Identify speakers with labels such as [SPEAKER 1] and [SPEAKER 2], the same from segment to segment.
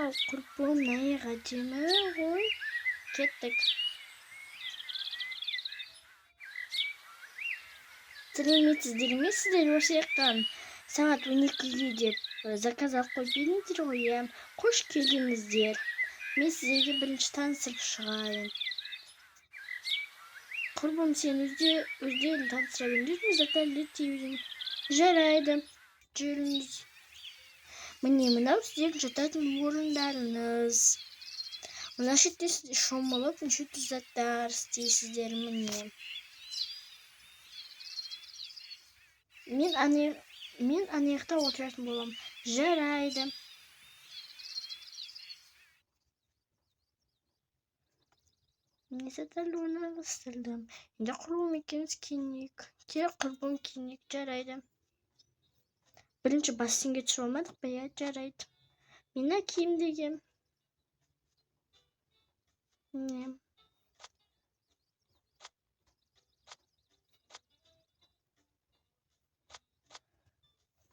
[SPEAKER 1] Вау, құрбым, мына әдемі ғой. Кеттік. Сәлеметсіздер ме? Сіздер осы жаққа сағат 12-ге деп заказ алып қойып едіңіздер ғой, иә? Қош келдіңіздер. Мен сіздерге бірінші таныстырып шығайын. Құрбым, сен өздерін таныстыра беріңдер, мен заттарды реттей берейін. Жарайды, жүріңіз. Міне, мынау сіздердің жататын орындарыңыз. Мына шетте сіз шомылып, неше түрлі заттар істейсіздер, міне. Мен ана жақта отыратын боламын. Жарайды. Міне, заттарды орналастырдым. Енді құрбым екеуміз киінейік. Кел, құрбым, киінейік. Жарайды. Бірінші бассейнге түсіп алмадық па, иә? Жарайды. Мен мына киімді киемін. Міне.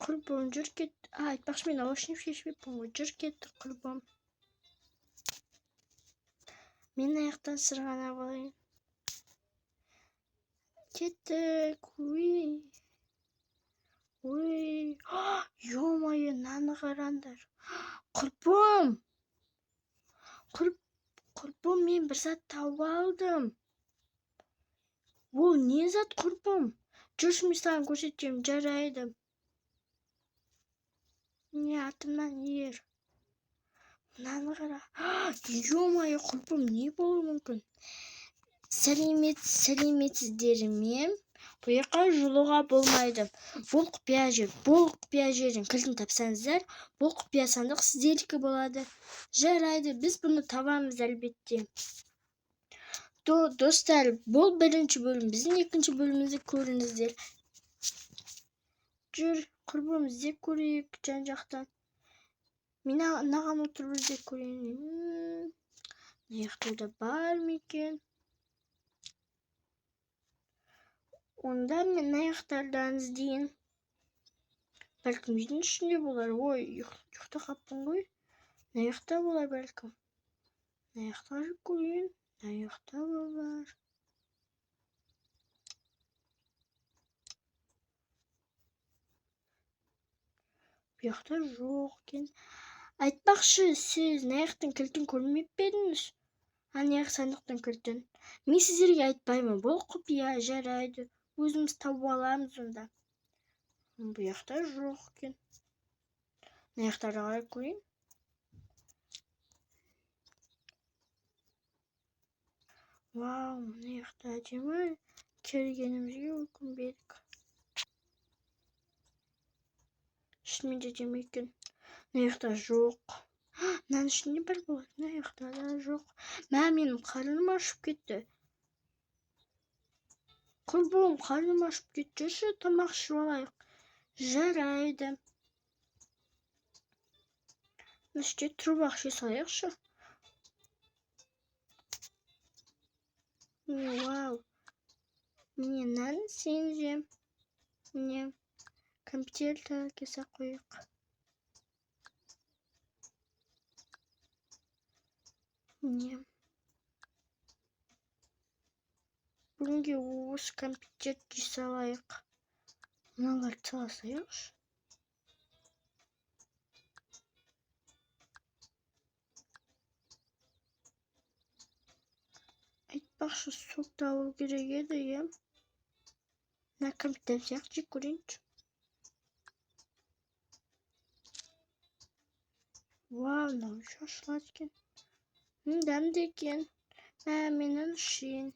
[SPEAKER 1] Құрбым, жүр кет. А, айтпақшы, мен наушник шешпеппін ғой. Жүр, кеттік, құрбым. Мен аяқтан сырғанап алайын. Кеттік. Уй. Ой. Ё-моё, мынаны қараңдар. Құрбым. Құрбым, мен бір зат тауып алдым. Ол не зат, құрбым? Жүрші, мен саған көрсетемін. Жарайды. Міне, артымнан ер. Мынаны қара. Ё-моё, құрбым, не болуы мүмкін? Сәлеметсіздер ме? Бұл жаққа жолауға болмайды. Бұл құпия жер. Бұл құпия жердің кілтін тапсаңыздар, бұл құпия сандық сіздердікі болады. Жарайды, біз бұны табамыз әлбетте. Достар, бұл бірінші бөлім. Біздің екінші бөлімімізді көріңіздер. Жүр, құрбым, іздеп көрейік жан-жақтан. Мен мынаған отырып іздеп көрейін. Мына жақта да бар ма екен? Онда мен мына жақтардан іздейін. Бәлкім үйдің ішінде болар. Ой, ұйықтап қалыппын ғой. Мына жақта болар бәлкім. Мына жақта жүріп көрейін. Мына жақта болар. Бұл жақта жоқ екен. Айтпақшы, сіз мына жақтың кілтін көрмеп пе едіңіз? Ана жақ сандықтың кілтін. Мен сіздерге айтпаймын, бұл құпия, жарайды. Өзіміз тауып аламыз онда. Бұл жақта жоқ екен. Мына жақтарды қарап көрейін. Вау, мына жақта әдемі. Келгенімізге өкінбедік. Шынымен де әдемі екен. Мына жақта жоқ. Мынаның ішінде бір болады. Мына жақта да жоқ. Мә, менің қарным ашып кетті. Құрбым, қарным ашып кетті. Жүрші, тамақ ішіп алайық. Жарайды. Мына жерде тұрып ақ іше салайықшы. Міне, вау. Міне, нан сен же. Міне, компьютер кесе қояйық. Міне. Бүгінге осы компьютер жей салайық. Мыналарды сала салайықшы. Айтпақшы, сокты алу керек еді, иә? Мына компьютер сияқты жеп көрейінші. Вау, мынау еще ашылады екен. Дәмді екен. Мә, мен ішейін.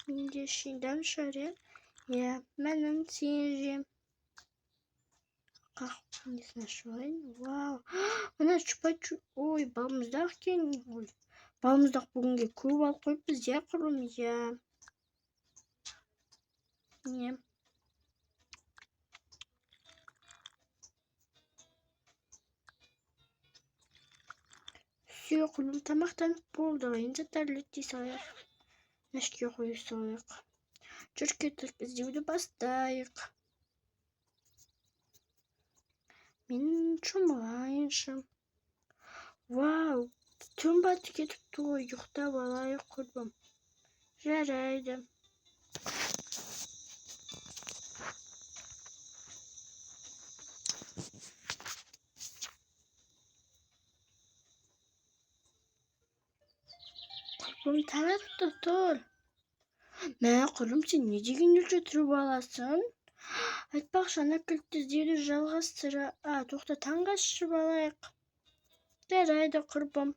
[SPEAKER 1] Мен де ішейін. Дәмді шығар, иә? Иә, мен сен жем. Қақ, несін ашып алайын. Вау, мына чупа-чуп. Ой, балмұздақ екен. Ой, балмұздақ бүгінге көп алып қойыппыз, иә, құрбым? Иә. Не? Все, құрбым, тамақтанып болды. Енді заттарды реттей салайық. Мына жерге қоя салайық. Жүр, кеттік, іздеуді бастайық. Мен шомылайын, алайыншы. Вау, түн батып кетіпті ғой, ұйықтап алайық, құрбым. Жарайды. Құрбым, таң атыпты, тұр. Мә, құрбым, сен не деген ерте тұрып аласың? Айтпақшы, ана кілтті іздеуді жалғастыра... А, тоқта, таңғы ас ішіп алайық. Жарайды, құрбым.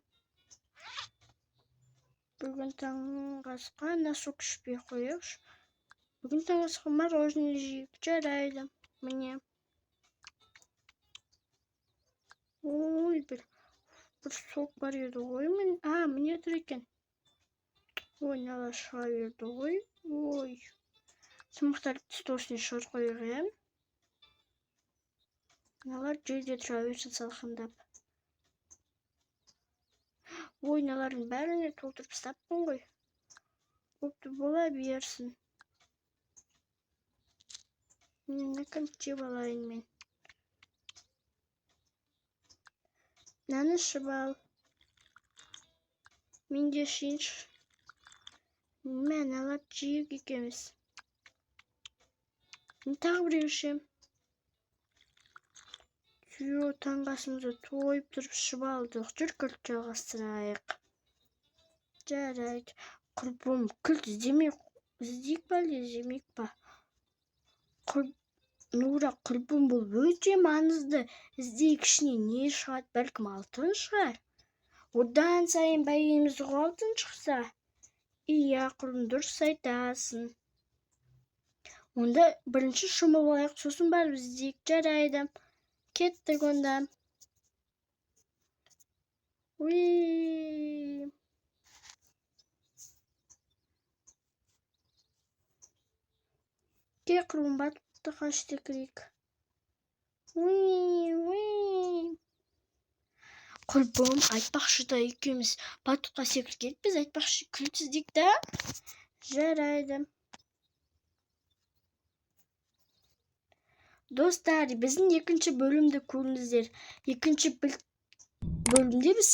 [SPEAKER 1] Бүгін таңғы асқа ана сок ішпей қояйықшы. Бүгін таңғы асқа мороженое жейік. Жарайды, міне. Ой, бір сок бар еді ғой. А, міне тұр екен. Ой, мыналар шыға берді ғой. Ой. Тамақтарды стол үстіне шығарып қояйық, иә. Мыналар жерде тұра берсін салқындап. Ой, мыналардың бәріне толтырып тастаппын ғой. Бопты, бола берсін. Міне, кілт жеп алайын мен. Мынаны ішіп ал. Мен де ішейінші. Мә, мыналарды жейік екеуміз. Мен тағы біреу ішемін. Түйе, таңғы асымызды тойып тұрып ішіп алдық. Жүр, кілт жалғастырайық. Жарайды. Құрбым, кілт іздемей іздейік па, әлде іздемейік па? Нұра, құрбым, бұл өте маңызды. Іздейік, ішінен не шығады, бәлкім алтын шығар. Одан сайын бәйгеміз ғой алтын шықса. Иә, құрбым, дұрыс айтасың. Онда бірінші шомылып алайық, сосын барып іздейік. Жарайды. Кеттік онда. Уи. Кел, құрбым, батутқа секірейік. Уи, уи. Құрбым, айтпақшы да, екеуміз батутқа секіріп кетіппіз. Айтпақшы, кілт іздейік та. Жарайды. Достар, біздің екінші бөлімді көріңіздер. Екінші бөлімде біз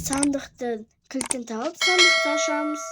[SPEAKER 1] сандықты кілтін тауып, сандықты ашамыз.